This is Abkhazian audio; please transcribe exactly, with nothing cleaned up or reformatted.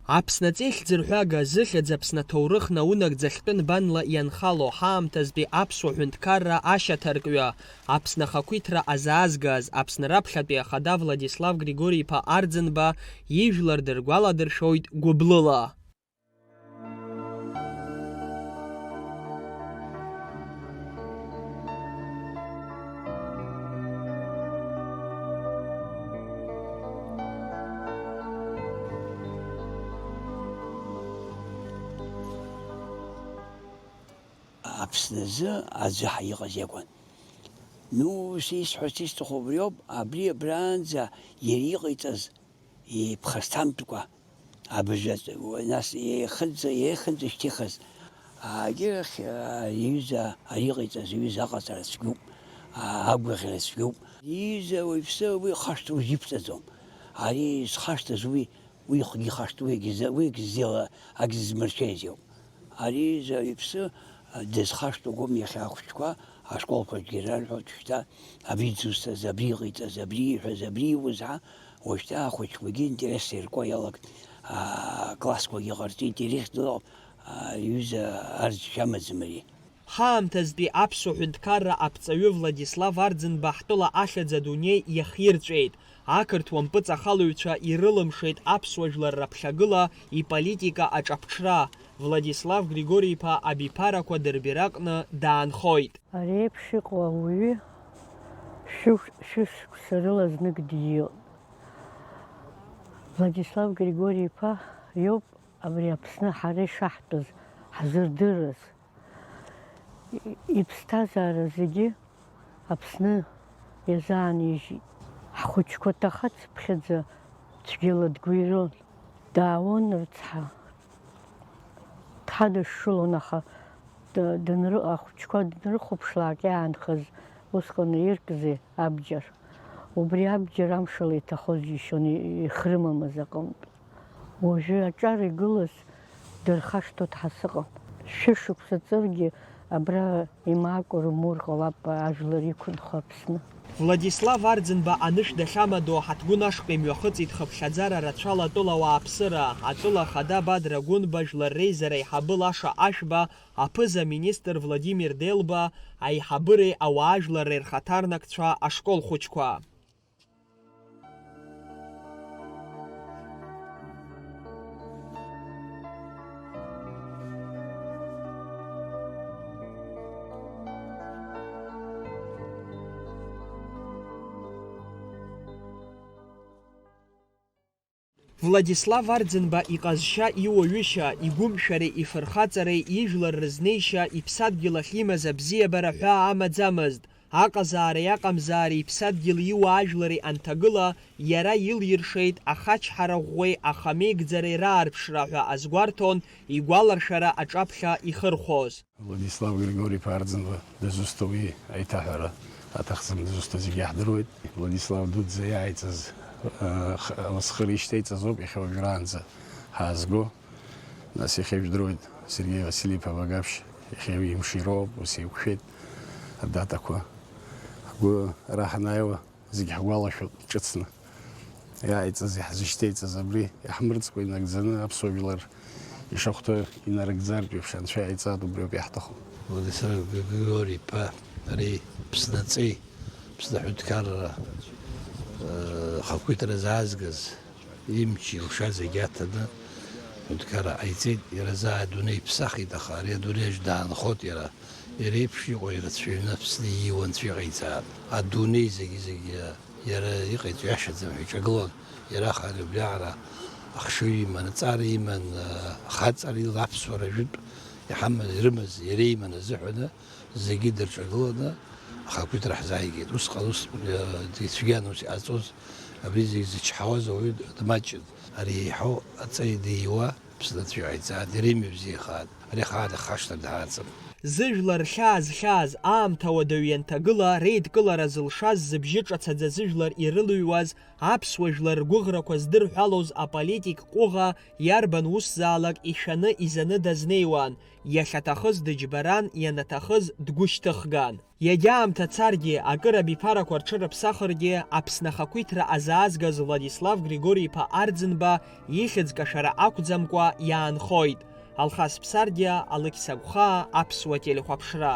Аԥсны аҵеи хьӡырҳәага зыхьӡ Аԥсны аҭоурых наунагӡа хьтәы нбанла ианхало, ҳаамҭазтәи аԥсуа ҳәынҭқарра ашьаҭаркҩы, Аԥсны ахақәиҭра азаазгаз, Аԥсны раԥхьатәи ахада Владислав Григори-иԥа Арӡынба ижәлар дыргәаладыршәоит гәыблыла. Аԥсны азы аӡәы ҳа иҟаз иакәын. Ну, ус исҳәарц исҭаху убриоуп, абри абранӡа иара иҟаиҵаз иԥхасҭамтәқәа, абыржәы, нас еихынҵа-, еихынҵышьҭихыз, егьырахь, а, иҩыза ари иҟаиҵаз, иҩыза аҟаҵара цәгьоуп, а, агәаӷьра цәгьоуп. Иҩыза уаҩԥсы уи ихашҭуа иԥҵәаӡом. Ари зхашҭыз уи, уи ихгьы ихашҭуа, уи егьиза-, уи егьзела-, агьзызмыршәеиз иоуп. Ари иҩыза иԥсы, а, дызхашҭуагом иахьа ахәыҷқәа ашколқәагьы ирарҳәоит шьҭа, абри дзусҭаз, абри иҟаиҵаз, абри ииҳәаз, абри иуз ҳәа, уажәшьҭа ахәыҷқәагьы интерес иркуа иалагт, а, классқәагьы ҟарҵеит, ирыхьӡала, а, иҩыза арӡшәа амаӡам ари. Ҳаамҭазтәи аԥсуа ҳәынҭқарра аԥҵаҩы Владислав Арӡынба ҳтәыла ахьӡ адунеи иахирҵәеит. Ақырҭуа мпыҵахалаҩцәа ирылымшеит аԥсуа жәлар раԥхьагыла иполитика аҿаԥҽра. Владислав Григори-иԥа абиԥарақәа дырбираҟны даанхоит. Ари еиԥш иҟоу ауаҩы шәы-, шәышықәса рыла знык дииоуп. Владислав Григори-иԥа иоуп абри Аԥсны ҳара ишаҳтәыз, ҳзырдырыз. И-, иԥсҭазаара зегьы Аԥсны иазаанижьит. Ҳхәыҷқәа ҭахацыԥхьаӡа цәгьала дгәирон. Даауан рыцҳа. Дҳадышшылон, аха д-, дынры-, ахәыҷқәа дынрыхәаԥшлак иаанхаз усҟан иркзи абџьар? Убри абџьар амшала иҭахоз џьишьон, и-, ихрымамыз аҟынтә. Уажәы аҿар игылаз дырхашҭуа дҳасыҟан. Шәышықәса ҵыргьы абра имаакәа рымур ҟалап ажәлар иқәынхо Аԥсны. Владислав Арӡынба анышә дахьамадоу аҳаҭгәын ашҟа имҩахыҵит хыԥхьаӡара рацәала атәыла ауааԥсыра, атәыла ахада Бадра Гәынба, жәлар реизара аиҳабы Лаша Ашәба, аԥыза-министр Владимир Делба, аиҳабыреи ауаажәларреи рхаҭарнакцәа, ашкол хәыҷқәа. Владислав Арӡынба иҟазшьа, иуаҩышьа, игәымшәареи ифырхаҵареи, ижәлар рызнеишьа, иԥсадгьыл ахь имаз абзиабара ҳәаа амаӡамызт. Аҟазаареи аҟамзаареи иԥсадгьыл иуаажәлари анҭагыла, иара илиршеит ахачҳара ӷәӷәеи ахамеигӡареи раарԥшра ҳәа азгәарҭон игәаларшәара аҿаԥхьа ихырхәоз. Владислав Григори-иԥа Арӡынба дызусҭоу уи аиҭаҳәара аҭахӡам, дызусҭоу зегьы иаҳдыруеит. Владислав дуӡӡа иааиҵаз, э, х-, ласхыр ишьҭеиҵаз ауп иахьа уажәраанӡа ҳаазго. Нас иахьа ижәдыруеит Сергеи Василий-иԥа Багаԥшь, иахьа имшироуп, ус еиқәшәеит адатақәа. Ҳгәы ара ҳанааиуа, зегь ҳгәалашәоит ҿыцны. Иааиҵаз, иаҳзышьҭеиҵаз абри иаҳмырӡкәа инагӡаны аԥсуа жәлар ишахәҭоу инарыгӡартә еиԥш анцәа иааиҵааит, убриоуп иаҳҭаху. Владислав Григори-иԥа, ари Аԥсны аҵеи, Аԥсны аҳәынҭқарра, э, ахақәиҭра заазгаз, имчи илшаз зегьы аҭаны, аҳәынҭқарра ҟаиҵеит, иара заа адунеи иԥсахит, аха ари адунеи аҿы даанхоит иара. Иара иеиԥш иҟоу ирацәаҩны Аԥсны ииуа анцәа иҟаиҵааит. Адунеи зегьы-зегьы иара иҟаиҵо иашаӡам ҳәа иҿагылон. Иара ахаан убриаҟара ахшыҩ иман, аҵара иман, ахаҵара ила аԥсуара жәытә иҳамаз, ирымаз, иара иман азыҳәаны зегьы дырҿагыланы ахақәиҭра ҳзааигеит. Усҟан ус, э, ицәгьан ус иҟаҵоз, абри зегь зычҳауаз ауаҩы дмаҷын. Ари еиҳау аҵеи диуа Аԥсны анцәа иҟаиҵааит, иара имҩа бзиахааит, ари ахаан ахашҭра дҳараӡам. Зыжәлар хьаа зхьааз, аамҭа уадаҩ ианҭагыла, реидкылара зылшаз, зыбжьы ҿацаӡа зыжәлар ирылыҩуаз, аԥсуа жәлар ргәыӷрақәа здырҳәалоз аполитик ҟәыӷа иарбан усзаалак ишәаны изаны дазнеиуан, иахьаҭахыз дыџьбаран, ианаҭахыз дгәышьҭыхган. Иагьа аамҭа царгьы, акыр абиԥарақәа рҽырыԥсахыргьы, Аԥсны ахақәиҭра азаазгаз Владислав Григори-иԥа Арӡынба ихьӡ кашәара ақәӡамкәа иаанхоит. Алхас Ԥсардиа, Алықьса Гәхаа, Аԥсуа телехәаԥшра.